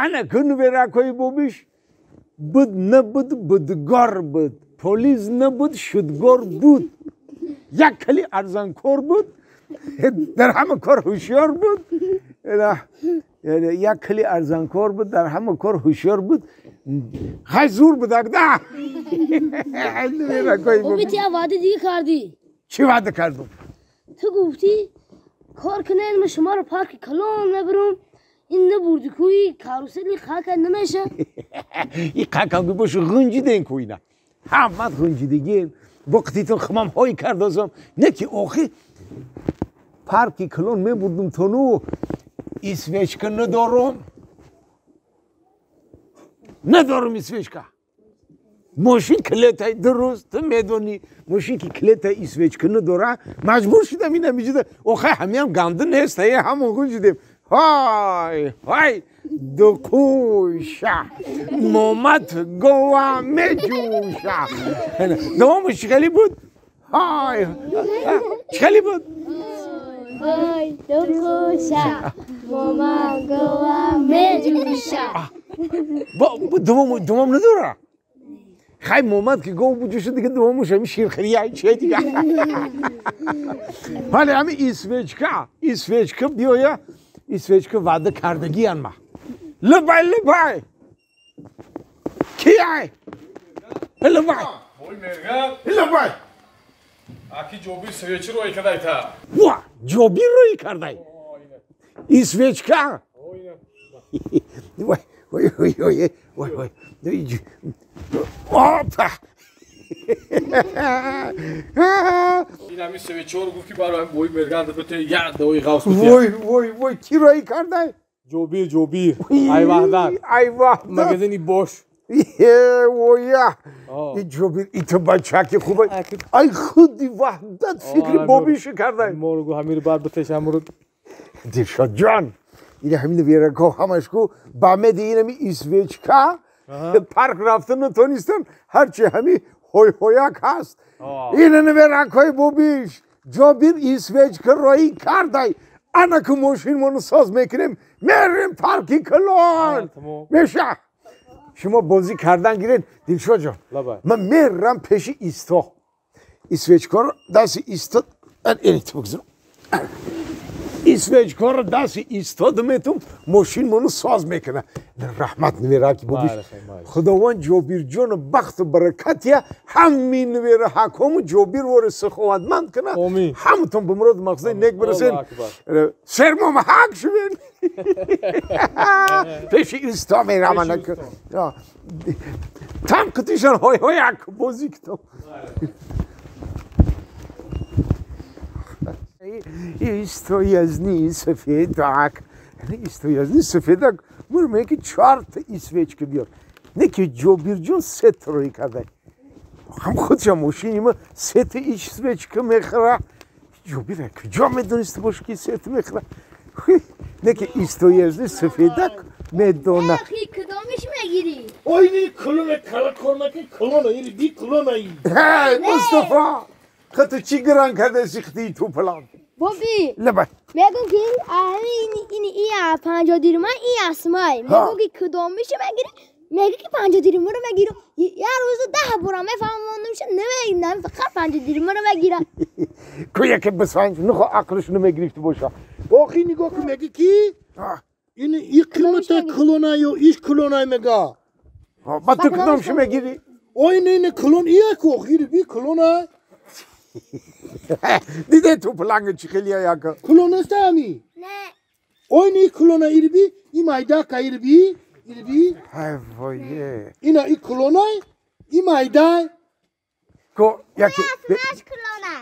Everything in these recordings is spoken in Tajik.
ана кун веракои бобиш буд набуд будгор буд полиз набуд шудгор буд як кали арзанкор буд дар ҳама кор ҳушёр буд як кали арзанкор буд дар ҳама кор ҳушёр буд хай зур буд агда боби ту ваъда дига кардӣ. Чӣ ваъда кардум? Ту гуфтӣ кор кунед ма шуморо парки калон мебарам ин набурди кӯи карусели қака намеша. И қаканги бошу ғунҷиден ку ина ҳамат ғунҷидигин боқтитон химамҳои кардозам не ки охи парки калон мебурдум тону и свечка надорум надорум и свечка мошин клетай дуруст ту медонӣ мошин ки клетай и свечка надора маҷбур шудам ина миҷида охай ҳамиам ганду нест е ҳамон ғунҷидем ҳай ҳай дукуша момат гова меҷӯша давомаш чӣ хеле буд ҳай чӣ хеле буд ҳай дукуша момат гова меҷӯша давом надора хай момад ки гов буҷӯша дига давомаш ҳами ширхирия чие дига вале ҳами исвечка исвечка биёя исвечка ваъда кардагиян ма лабай лабай кияй лабай лабай аки ҷобир свечи рӯй кардай та ва ҷобир рӯй кардай исвечка вай вай вай вай вай вай опа ин ҳами свечиҳоро гуфт ки барои бои мерган бите як давои ғавс вой вой вой ки рӯй кардай ҷобир ҷобир ай ваҳдат ай ваҳдат магазини бош воя и ҷобир ито бачаки хуба ай худи ваҳдат фикри бобиша кардай моро гу ҳамиро баъд битеш ҳамро дилшод ҷон ина ҳамин верако ҳамаш ку ба меди инами исвечка парк рафтан натонистан ҳарчи ҳами ҳойҳояк ҳаст ина веракои бобиш ҷобир исвечка роӣ кардай ана ку мошинмоно соз мекунем мерем парки калон меша шумо бозӣ кардан гиред дилшод ҷон ман мерам пеши исто исвечкаро дасти исто бигзорам исвечкаро дасти истод метум мошинмоно соз мекуна раҳмат нвераки бобиш худованд ҷобирҷону бахту баракатия ҳамин нвераҳакому ҷобир вори саховатманд куна ҳаматон ба муроду мақсади нек бирасен сермом ҳак шувен пеши исто мерам там кутишан ҳойҳояк бозӣ кутам истоязни сафедак истоязни сафедак мур меки чорта исвечка биёр не ки ҷобирҷон сет рӯй кардай ҳам худша мошини ма сета исвечка мехӯра ҷобир куҷо медониста боша ки сет мехӯра не ки истоязни сафедак медона кудомиш мегирӣ ойни клона калакор наки клона ири би клона и ҳей мустафо хату чӣ гиран кардаси хитии тӯпалан боби лабай мегӯм ки ин 50 дирма ин асмай мегӯм ки кудомиша мегирӣ мегӯ ки 50 дирмаро мегирам як рӯзу 10 бора мефаҳмондумша намегирам фақат 50 дирмаро мегирам ку яке бисанҷ нухо ақлиш намегирифти боша охи нигоҳ ку мегӣ ки ин и қимата клона ё иш клона мега ба ту кудомша мегирӣ ой не не клон ия ку охири би клона диде ту планга чӣ хелия яка клон аст ами не ой не клона ириби и майдака ириби ириби ай вое ина и клона и майдай ко яке клона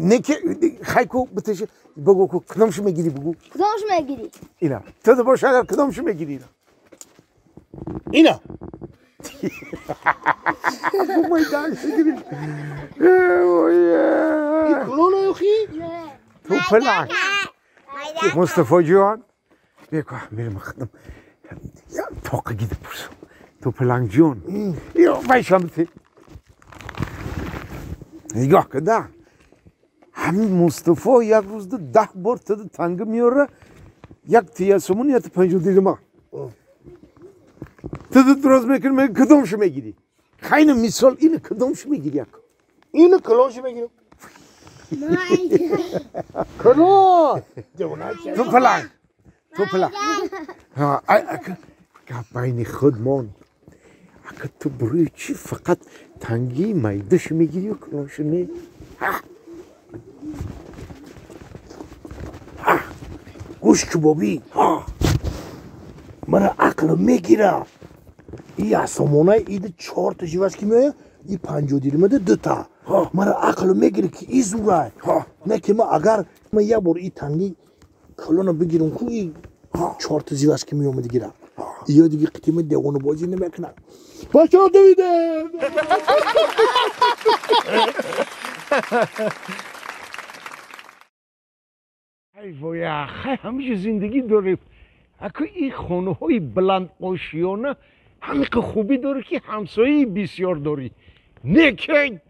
не ки хай ку битеши бигӯ ку кудомшо мегирӣ бигӯ кудомшо мегирӣ ина ту боша агар кудомшо мегирӣ ина ина ту палак мустафо ҷон беко мерем хидм тоқа гида пурсум ту паланг ҷон вайшам нигоҳ куда ҳамин мустафо як рӯзда 10 бор туда танга меёра як тиясумон я 50 дирма. Ту дроз мекунӣ, мегӯ кадомшо мегирӣ? Хайна мисол ина кадомшо мегирӣ яко? Ина калоншо мегирам. Калон! Ту паланг. Ту паланг. Ҳа, ай ака гап байни худмон. Ака ту барои чӣ фақат тангии майдашо мегирӣ ё калоншо не? Ҳа. Ҳа. Гӯш ки бобӣ. Ҳа. Мара ақлам мегира. И асомонаи иди чорта живаш ки меояд, и 50 дирмада дута. Мара ақлам мегира ки и зурай. Не ки ма агар ма як бор и танги калона бигирам ку и чорта живаш ки меомад гира. Иё диги қитима девонабозӣ намекунад. Бачаҳо давидем! Ай вой, хай ҳамеша зиндагӣ дорем. Аку ин хонаҳои баландошиёна ҳамиқа хубӣ дорӣ ки ҳамсояи бисёр дорӣ. Не ки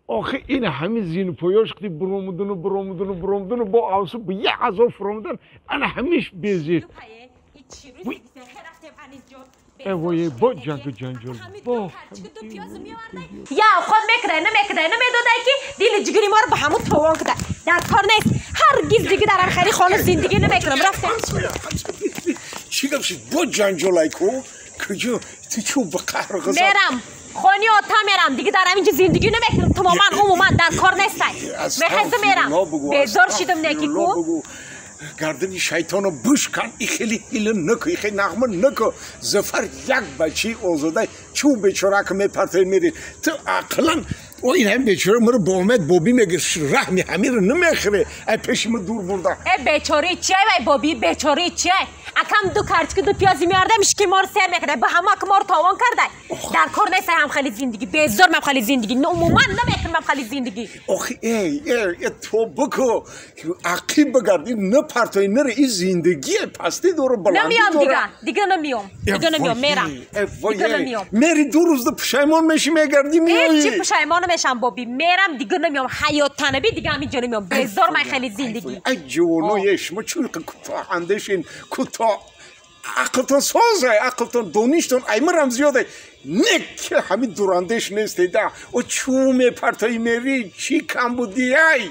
охи ин ҳами зинпоёш қити буромудану буромудану буромудану бо авсу бо як азоб фуромудан ана ҳамиш безир. Эвое бо ҷангу ҷанҷол бо я худ мекунай намекунай намедодай ки дили ҷигири моро ба ҳамун товон кудай. Дар кор нест. Ҳаргиз диги дар анхари хона зиндагӣ намекунам. Рафтем. Чӣ гап шид? Бо ҷанҷолай ку? Куҷо? Ту чӯ ба қаҳру ғазаб? Мерам. Хони ота мерам. Диги дар ҳаминҷо зиндагӣ намекунам. Тамоман умуман дар кор нестай. Мехезу мерам. Безор шидам неки ку. Гардани шайтоно бишкан, и хеле ҳила наку, и хеле нағма наку. Зафар як бачаи озода чӯ бечора ки мепартои мерид. Ту ақлан о ин ҳам бечора маро бо омед бобӣ мегир, раҳми ҳамиро намехӯре. Ай пеши ма дур бурда. Э бечораи чиай вай бобӣ, бечораи чиай? Акам ду карчки ду пиёзи меордам, ишки моро сер мекардай, ба ҳама ки моро товон кардай. Дар кор нест ҳам хеле зиндагӣ, безор мам хеле зиндагӣ, умуман намекунам хеле зиндагӣ. Охи эй, эй, то бикӯ, ақиб бигард, ин напартои наре, ин зиндагие пастӣ дору баландӣ Намеям дора. дига, дига намеям, дига намеям, мерам. Дига намеям. Мери ду рӯзда пушаймон мешӣ, мегардӣ меоӣ. Ҳеҷ пушаймон намешам бобӣ, мерам дига намеям, ҳаёт танаби дига ҳаминҷо намеям, безор ман хеле зиндагӣ. Ай ҷавоное, шумо чун кӯтоҳ андешин, кӯтоҳ ақлтон созай, ақлтон доништон аймарам зиёдай. Не ки ҳамин дурандеш нестеда. О чӯ мепартои мери, чӣ кам будӣ ай?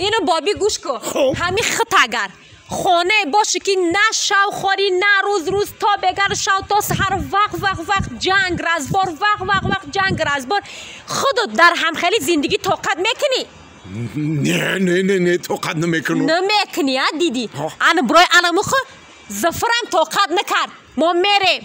Ино бобӣ гӯш кун. Ҳамин хит агар хоне боше ки на шав хорӣ, на рӯз, рӯз то бегар, шав то саҳар, вақт вақт вақт ҷанг разбор, вақт вақт вақт ҷанг разбор, худо дар ҳамхели зиндагӣ тоқат мекунӣ? Не, не, не, не, тоқат намекунам. Намекунӣ, а дидӣ? Ана барои ана мухо Зафарам тоқат накард. Мо мерем.